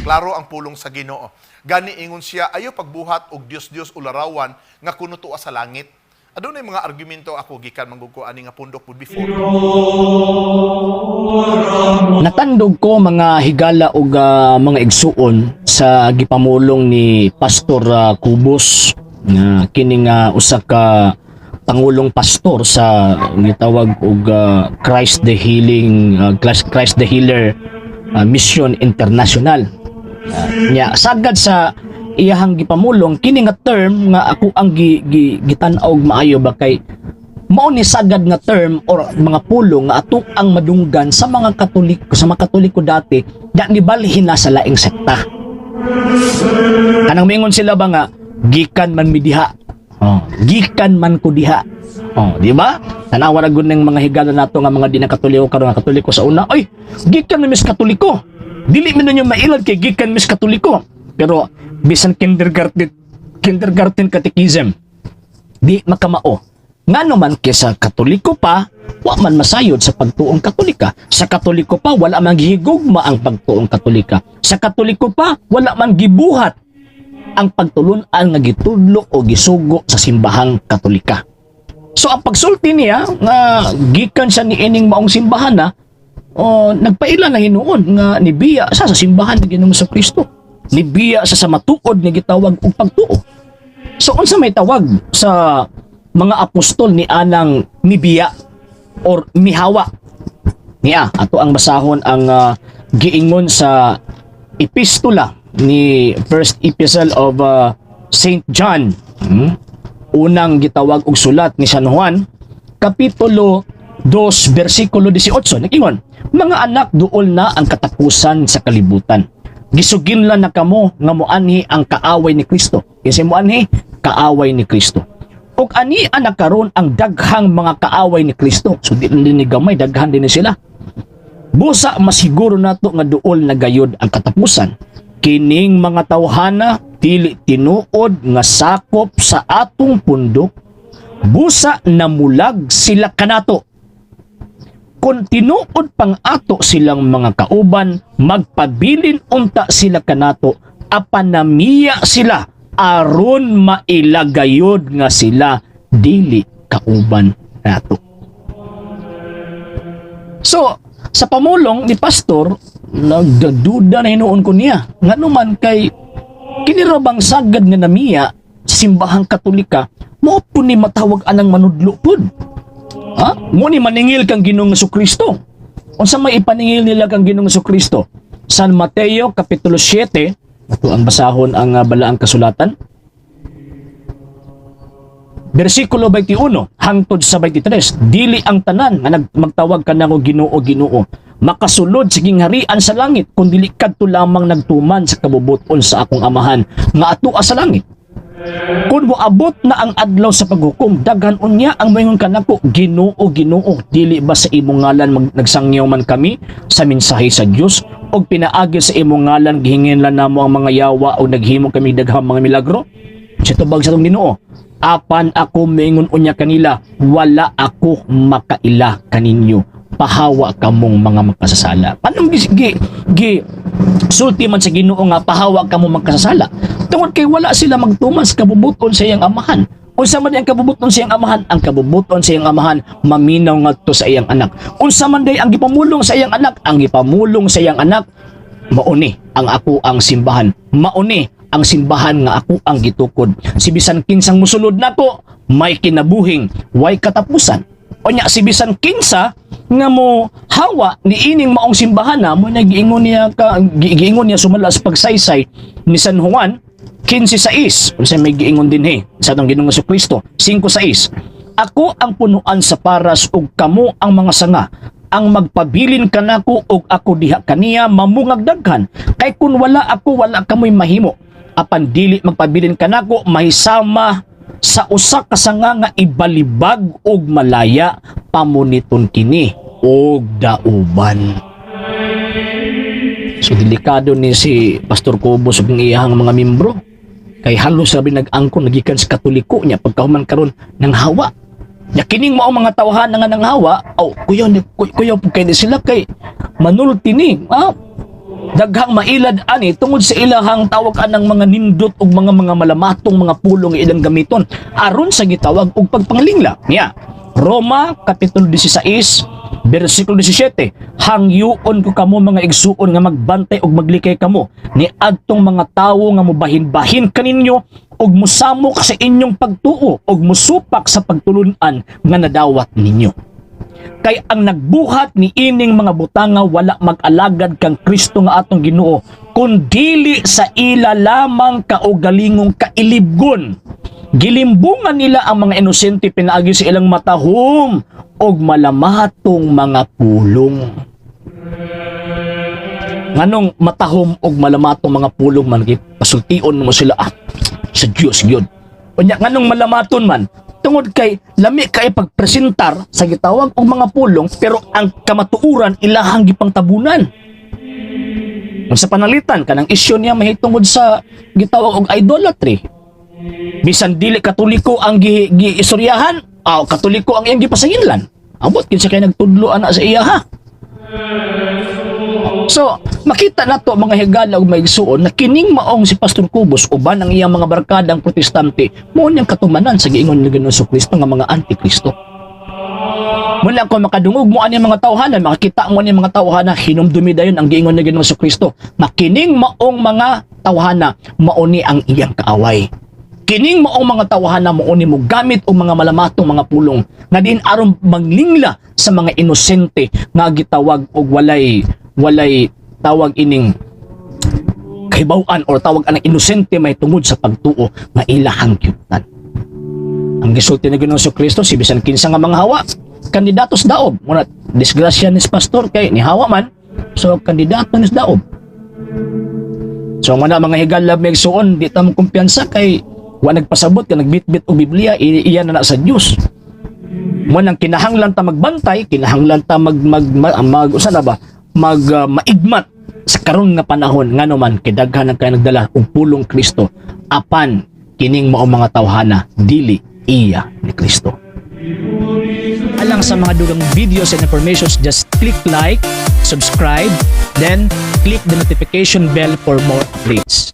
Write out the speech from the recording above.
Klaro ang pulong sa Ginoo. Gani ingon siya, ayo pagbuhat og Dios-Dios o larawan nga kuno tuwa sa langit. Adunay mga argumento ako gikan man gud ko ani nga pundok pud before. Natandog ko, mga higala ug mga igsuon, sa gipamulong ni Pastor Cubos nga kini nga usa ka pangulong pastor sa gitawag og Christ the Healing Christ Christ the Healer Mission International. Nya sagad sa iyahang gipamulong kini nga term nga ako ang gitan-aw og maayo ba kay mao ni sagad nga term or mga pulong nga ato ang madunggan sa mga Katoliko dati da nibalhin na sa laing sekta. Kanang mingon sila ba nga gikan man mi diha. Oh, gikan man ko diha. Oh, di ba? Tanawa ra gud ng mga higala nato nga mga di na Katoliko karon nga Katoliko sa una. Oy, gikan man mis Katoliko. Dili man ninyo mailad kay gikan mis Katoliko. Pero bisan kindergarten kindergarten catechism di makamao. Ngano man kay sa Katoliko pa, wa man masayod sa pagtuong Katolika. Sa Katoliko pa, wala man gihigugma ang pagtuong Katolika. Sa Katoliko pa, wala man gibuhat ang pagtulun-an nga gitudlo o gisugo sa simbahang Katolika. So ang pagsulti niya nga gikan siya ni ining maong simbahan na o nagpaila na hinuon nga nibiya sa simbahan ng Ginoong Kristo. Nibiya sa matuod nga gitawag og pagtuo. So unsa may tawag sa mga apostol ni anang nibiya or mihawa? Niya, ato ang basahon ang giingon sa epistola ni First Epistle of Saint John. Unang gitawag og sulat ni San Juan, kapitulo 2, bersikulo 18. Nagingon, "Mga anak, duol na ang katapusan sa kalibutan. Gisuginlan na kamo nga moanhi ang kaaway ni Kristo." Kasi moanhi, kaaway ni Kristo. Ug ani anak karon ang daghang mga kaaway ni Kristo. So di din ni gamay, daghan din ni sila. Busa masiguro nato nga duol na gayod ang katapusan. Kining mga tawhana dili tinuod nga sakop sa atong pundok. Busa namulag sila kanato. Kung tinuod pang ato silang mga kauban, magpabilin unta sila kanato, apan namiya sila aron mailagayod nga sila dili kauban nato. So, sa pamulong ni pastor, nagdududa na hinuon ko niya. Ngano man kay kini ra bang sagad nga namiya sa simbahang Katolika, mao po ni matawag anang manudlo pud? Ha? Mo ni maningil kang Ginoong Kristo. Unsa may ipaningil nila kang Ginoong Kristo? San Mateo kapitulo 7, ato ang basahon ang balaang kasulatan. Bersikulo 21 hangtod sa 23, "Dili ang tanan nga magtawag kanako 'Ginoo, Ginoo' makasulod sa gingharian sa langit, kun dili kadto lamang nagtuman sa kabubuton sa akong Amahan nga atua sa langit. Kung moabot na ang adlaw sa paghukom, daghan unya ang moingon kanako, 'Ginoo, Ginoo, dili ba sa imong ngalan nagsangyaw man kami sa mensahe sa Dios og pinaagi sa imong ngalan gihinginlan namo ang mga yawa o naghimo kami daghang mga milagro?' Sa tubag sa atong Ginoo, 'Apan ako moingon unya kanila, wala ako makaila kaninyo. Pahawa kamong mga makasasala.'" Paano gi sulti man sa Ginoo nga pahawa kamo magkasasala? Tungod kay wala sila magtuman sa kabubuton sa iyang Amahan. Unsa man ang kabubuton sa iyang Amahan? Ang kabubuton sa iyang Amahan, maminaw ngadto sa iyang anak. Unsa man day ang gipamulong sa iyang anak? Ang gipamulong sa iyang anak, mauni ang ako ang simbahan. Mauni ang simbahan nga ako ang gitukod. Si bisan kinsang musulod nako, may kinabuhing way katapusan. O nya si bisan kinsa nga mo hawa ni ining maong simbahan na mo na giingon niya sumala sa pagsaysay ni San Juan 15:6. Unsa may giingon dinhi sa atong Ginoong Kristo? 5:6. "Ako ang punuan sa paras ug kamo ang mga sanga. Ang magpabilin kanako ug ako diha kaniya mamungag daghan, kay kun wala ako, wala kamoy mahimo. Apan dili magpabilin kanako mahisama sa usa ka sanga nga ibalibag og malaya, pamuniton kini og dauban." So delikado ni si Pastor Cubos ug ang iyahang mga membro. Kay halos sabi nag-angkon nagikan sa Katoliko niya pagkahuman karon ng hawa. Nya kining mao mga tawhan nga nang hawa, oh kuya ni kuya, kuya kay ni sila kay manulti ni. Ah, Daghang mailad ani tungod sa ilahang tawag anang mga nindot ug mga malamatong mga pulong ilang gamiton aron sa gitawag og pagpanglingla. Niya, Roma kapitulo 16 bersikulo 17, "Hangyuon ko kamo, mga igsuon, nga magbantay ug maglikay kamo ni adtong mga tawo nga mobahin-bahin kaninyo ug mosamok sa inyong pagtuo ug mosupak sa pagtulun-an nga nadawat ninyo. Kay ang nagbuhat ni ining mga butanga wala mag-alagad kang Kristo nga atong Ginoo, kun dili sa ila lamang kaugalingong kailibgon. Gilimbungan nila ang mga inosente pinaagi sa ilang matahom og malamatong mga pulong." Nganong matahom og malamatong mga pulong man? Pasultion mo sila sa Dios gyud. Unya nganong malamaton man? Tungod kay lami kay pagpresentar sa gitawag og mga pulong, pero ang kamatuoran ilahang gipangtabunan. Kung sa panalitan kanang isyu niya mahitungod sa gitawag og idolatry. Bisan dili Katoliko ang giistoryahan, Katoliko ang iyang gipasanginlan. Abot kinsa kay nagtudlo ana sa iya, ha? So, makita nato, mga higala ug maigsuon, na kining maong si Pastor Cubos uban ang iyang mga barkadang Protestante mao niyang katumanan sa giingon ni Ginoong Kristo nga mga antikristo. Mula ko makadungog mo ani mga tawhana, makakita mo ani mga tawhana, hinumdumi dayon ang giingon ni Ginoong Kristo. Makining maong mga tawhana, mao ni ang iyang kaaway. Kining maong mga tawhana, mao ni mo gamit og mga malamatong mga pulong nga diin aron manglingla sa mga inosente nga gitawag og walay tawag ining kahibaw-an or tawag anang inosente may tungod sa pagtuo nga ilahang gyutan. Ang gisulti ni Ginoong Kristo, si bisan kinsa nga mga hawa, kandidato sa daob. Muna, disgrasya ni pastor kay ni hawa man, so kandidato ni sa daob. So muna, mga higala, maigsuon, di ta mo kumpiyansa kay wa nagpasabot ka nagbitbit og Biblia, iya na na sa Dios. Mo nang kinahanglan ta magbantay, kinahanglan ta mag mag mag, mag usa na ba mag maigmat sa karon nga panahon, ngano man kay daghan ang kay nagdala og pulong Kristo, apan kining mao mga tawhana dili iya ni Kristo. Alang sa mga dugang videos and informations, just click like, subscribe, then click the notification bell for more updates.